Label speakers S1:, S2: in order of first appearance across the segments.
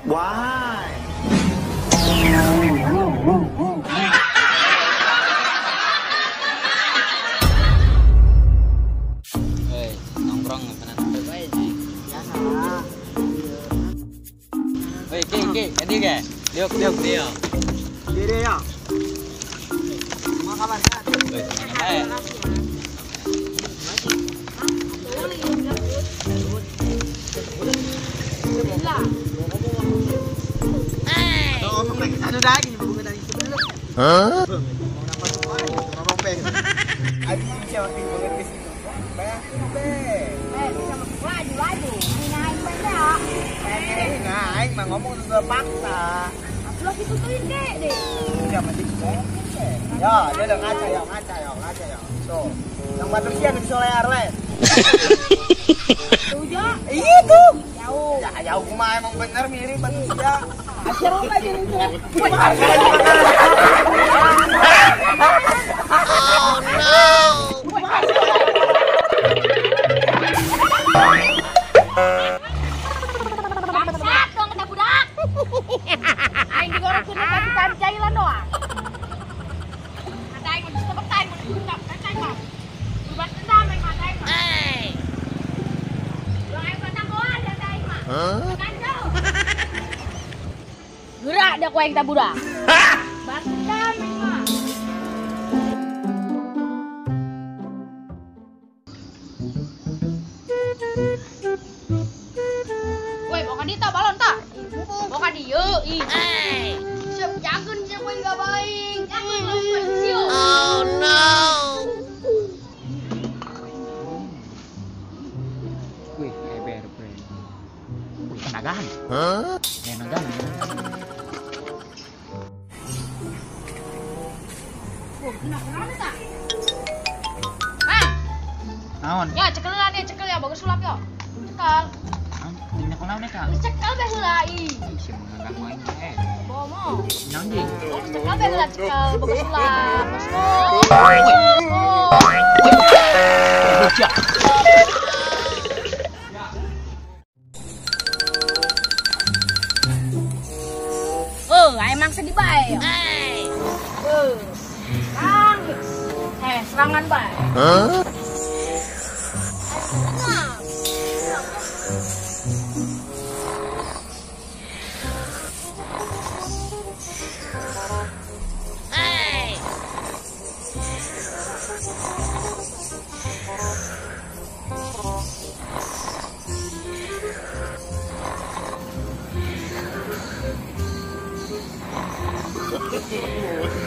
S1: Why?
S2: Hei, nongkrong pernah bae sih.
S3: Biasa.
S2: Hei, ki, ki, jadi ke? Diuk, diuk, diuk.
S3: Diri ya. Mau kabar sehat?
S2: Hei,
S1: Hah?
S3: Ngomong udah paksa.
S4: Lah ditutuin kek deh.
S3: Ya mesti ya, dia udah ngaca ya, ngaca ya, ngaca ya. Tuh. Yang batur sia nu solear le.
S4: Tuh ya.
S3: Iya tuh.
S4: Jauh.
S3: Ya jauh kumaha emang bener mirip batur sia.
S4: Seru aja itu.
S1: Oh no.
S4: Bangsat dong kita budak. Aing digorok kena tapi cailan doang. Ada aing mau ditebak aing mau ditebak aing mah. Berbalas dendam aing mah aing mah. Doang aing batang goan da aing mah. Kacau. Gerak dah ku aing ta budak. Balas dendam aing mah. Woi, boka di ta balon ta. Boka dieu ih. Siap jageun siap we enggak baik. Jangan lakukan sieu.
S1: Oh no.
S2: Wih, eber bre. Wih, tenagahan.
S1: Hah?
S2: Tenagahan.
S4: Wah, kenapa ta? Bang.
S2: Naon?
S4: Ya, cekel lah nih, cekel ya, bagus sulap yo. Cekel.
S2: Dina naon nih, Kak?
S4: Cekel bae heula ih.
S2: Ih, sia ngaganggu aing eh.
S4: Bomo.
S2: Naon jeung?
S4: Oh, cekel bae heula cekel, bagus sulap. Bosku.
S2: Bocah.
S4: Oh, emang sedih bae. Bang. Serangan bae.
S1: Hah?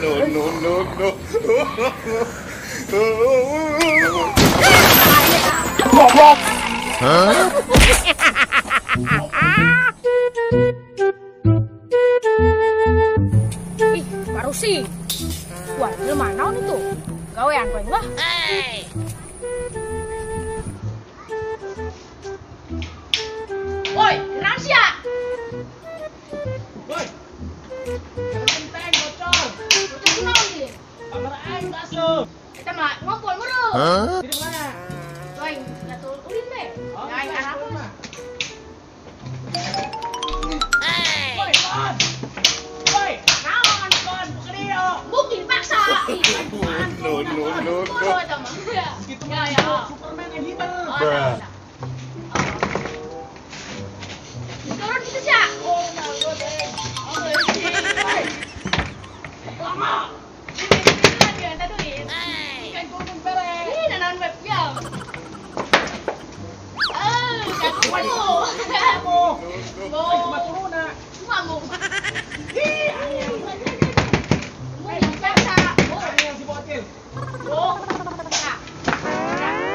S1: No, no, no, no. Hah?
S4: Ih, baru sih. Wah, di mana itu? Gawean kowe lah. Woi, kenapa sih ya?
S3: Woi. Kenteng bocor.
S4: Bocor kunaon ieu?
S3: Kamar aing bakso.
S4: Eta mah ngompol meureun.
S1: Hah?
S3: Di mana?
S4: Aing jatuh ulin we. Aing arapus.
S3: Woi, Kon. Woi,
S4: Naon?
S3: Kon, bukan dia.
S4: Mungkin paksa.
S1: No, no, no, no.
S3: Gitu
S4: Ya, ya.
S3: Superman yang hitam.
S4: Oh, turun gitu sih.
S3: Oh, my God. Woi. Lama.
S4: Ini ada duit.
S3: Ikan kurung bere.
S4: Ih, nanaon web ya. Eh, kamu.
S3: Kamu.
S4: Bo.
S3: Maturuna.
S4: Kamu.
S3: Ih, angin.
S4: Mungkin paksa.
S3: Oh, angin si bocil.
S4: Oh. Nah.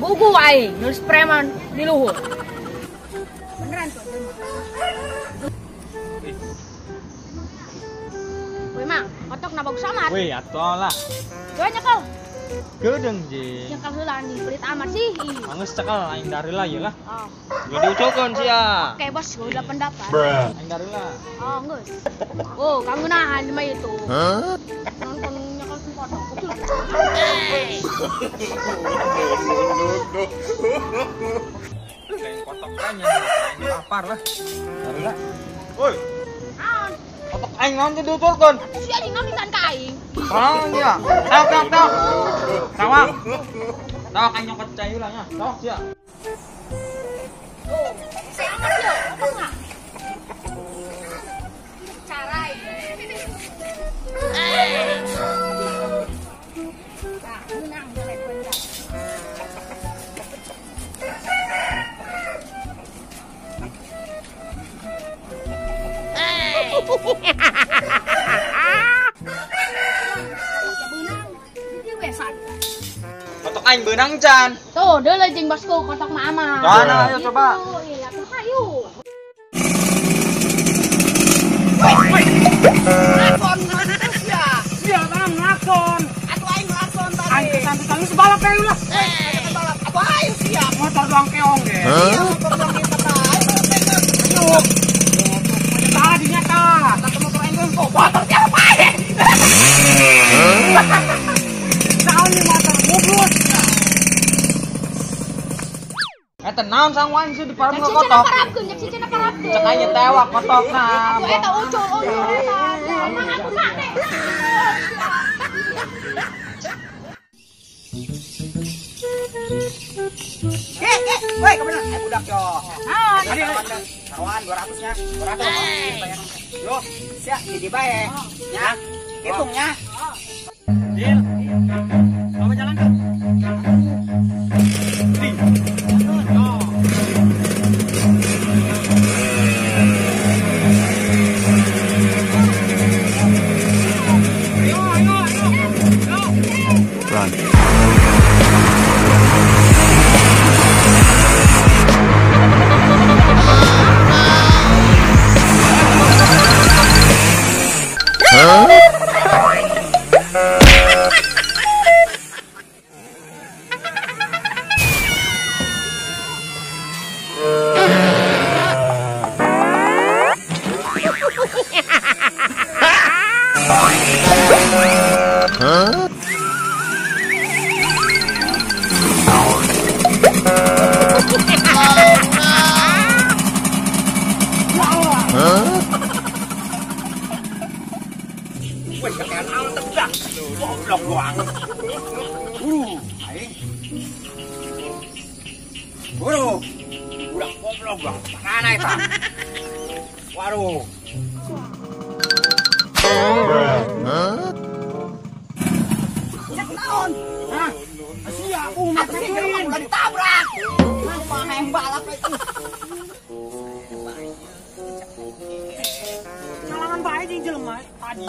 S4: Buku aing nulis preman di luhur. Beneran tuh. Woi Mang, kotok na bagus amat.
S2: Wih, atuh lah.
S4: Coba nyekel.
S2: Gedeng je.
S4: Nyekel heula anjing, pelit amat sih.
S2: Anggeus cekel aing dareula ieu lah.
S4: Oh.
S2: Ulah diuculkeun sia.
S4: Oke, bos, gua udah pendapat.
S2: Aing dareula.
S4: Oh, geus. Oh, kangeunahan mah itu.
S1: Huh?
S4: Nonton nyekel kotok.
S1: No, no, no.
S2: Aing kotok aing lapar lah. Dareula. Woi.
S4: Naon?
S2: Kotok aing naon teh diuculkeun?
S4: Atuh sia anjing naon ka aing.
S2: Naon dia? Tok tok tok. Tawak. Tawak aing nyokot cai heula nya. Tok sia.
S4: Oh, saya amat yo, apa enggak? Cara ini. Nah, menang jelek bener.
S2: Kotok aing beunang can.
S4: Tuh, deuleu jeung bosku kotok mah aman.
S2: Mana ayo coba.
S4: Iya, tuh hayu.
S3: Ngelakon ya.
S5: Iya, tangan ngelakon.
S3: Atuh aing ngelakon tadi.
S5: Aing kesan-kesan geus balap kayu lah.
S3: Eh, balap. Atuh aing siap.
S5: Motor doang keong ge.
S3: Iya, motor doang kita tah. Ayo.
S5: Salah dinya tah.
S3: Satu motor aing geus kok motor siapa bae.
S5: Naon nih motor goblok.
S2: Eta naon sang wae sih di parab kotok.
S4: Cek si cenah parabkeun.
S2: Cek aing tewak kotokna.
S4: Atuh eta ucul ucul eta. Emang aku mah teh.
S3: Woi, kemana? Eh, budak yo.
S4: Naon?
S3: Kawan 200 nya. 200. Yo, siap hiji bae. Ya. Hitungnya.
S2: Deal. Coba jalan tuh.
S1: Run. Huh? Huh? Huh?
S3: Wih, ketean awan tegak. Goblok doang. Buru, aing. Buru. Budak goblok doang. Mana eta? Waduh.
S1: Huh?
S3: Naon? Hah? Sia, umat sih udah ditabrak. Mah yang balap itu.
S5: Kalangan bae jeung jelema tadi.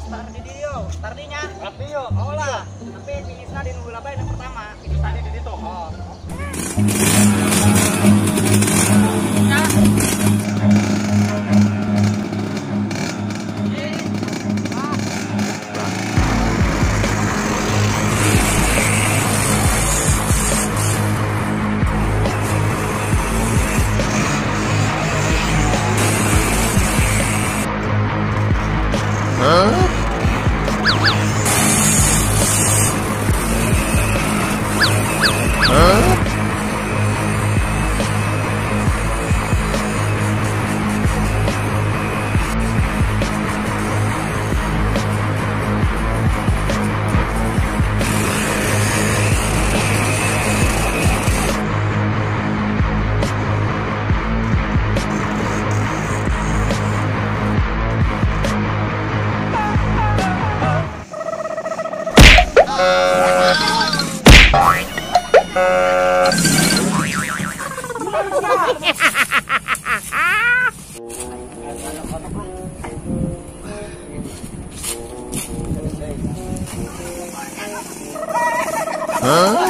S3: Start di dieu, startnya.
S2: Rapi yo.
S3: Oh lah, tapi finishna di nunggu laba yang pertama.
S2: Itu tadi di situ.
S3: Oh.
S1: Huh? Huh? Huh?